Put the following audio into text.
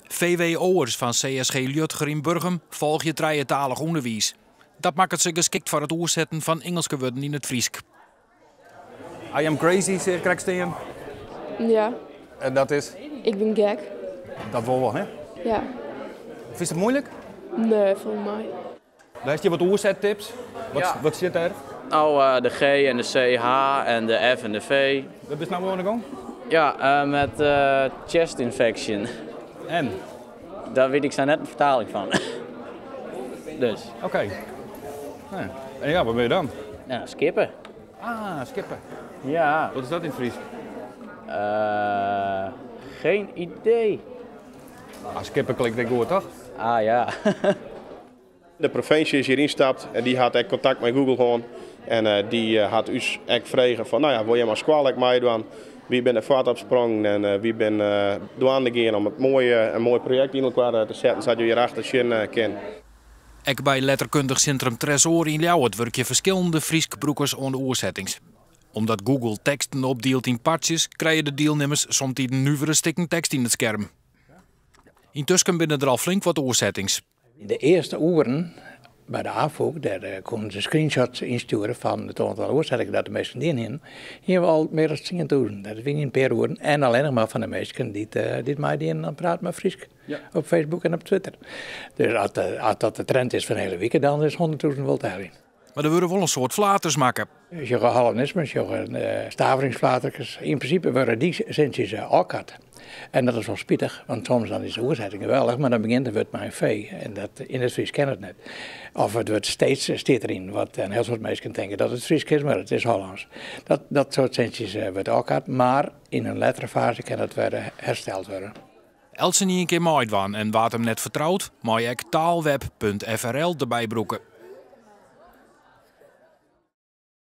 VWO'ers fan CSG Liudger yn Burgum folgje trijetalich ûnderwiis. Dat makket se geskikt foar it oersetten fan Ingelske wurden yn it Frysk. I am crazy, seach ik krekt stean. Ja. En dat is? Ik bin gek. Dat wol wol, hè? Ja. Fynst it muoilik? Nee, falt mei. Hast hjir wat oersettips? Wat sit der? Nou, de G en de CH en de F en de V. Wêr bist no oan de gong? Ja, met chest infection. En? Dêr wit ik sa net in fertaling fan. Dus. Oké. En ja, wat bin je dan? Ja, skippe. Ah, skippe. Ja. Wat is dat yn it Frysk? Geen idee. Ah, skippe klinkt ek goed, toch? Ah ja. De provinsje is hjir ynstapt en dy hat ek kontakt mei Google hân. En dy hat ús ek frege fan, no ja, wol jim as skoalle ek meidwaan? Wy binne der fuort op sprongen en wy binne dwaande gien om it moaie, in moai projekt yn elkoar te setten sa't jo hjirachter sjen kin. Ek by Letterkundich Sintrum Tresoar yn Ljouwert wurkje ferskillende Fryskbrûkers oan de oersettings. Omdat Google teksten opdielt yn partsjes, krije de dielnimmers somtiden nuvere stikken tekst yn it skerm. Yntusken binne der al flink wat oersettings. Yn de earste oeren by de Afûk, dêr koenen se screenshots ynstjoere fan it oantal oersettingen dat de minsken dien hienen, hienen we al mear as 10,000. Dat wie yn in pear oeren en allinnich mar fan de minsken dy't meidienen oan Praat mar Frysk op Facebook en op Twitter. Dus as dat de trend is fan de hiele wike, dan is 100,000 wol te heljen. Mar der wurde wol in soad flaters makke. Sjogge Hollinismen, sjogge staveringsflaterkes. Yn prinsipe wurde dy sintsjes ôfkard. En dat is wol spitich, want soms dan is de oersetting geweldich, mar dan begjint in wurd mei in V en dat yn it Frysk ken it net. Of it wurd steeds stiet deryn, wat in hiel soad minsken tinke dat it Frysk is, mar it is Hollânsk. Dat soart sintsjes wurdt ôfkard, mar yn in lettere faze kin dat wer hersteld wurde. Eltsenien kin meidwaan en wa't him net fertrout, mei ek taalweb.frl derby brûke.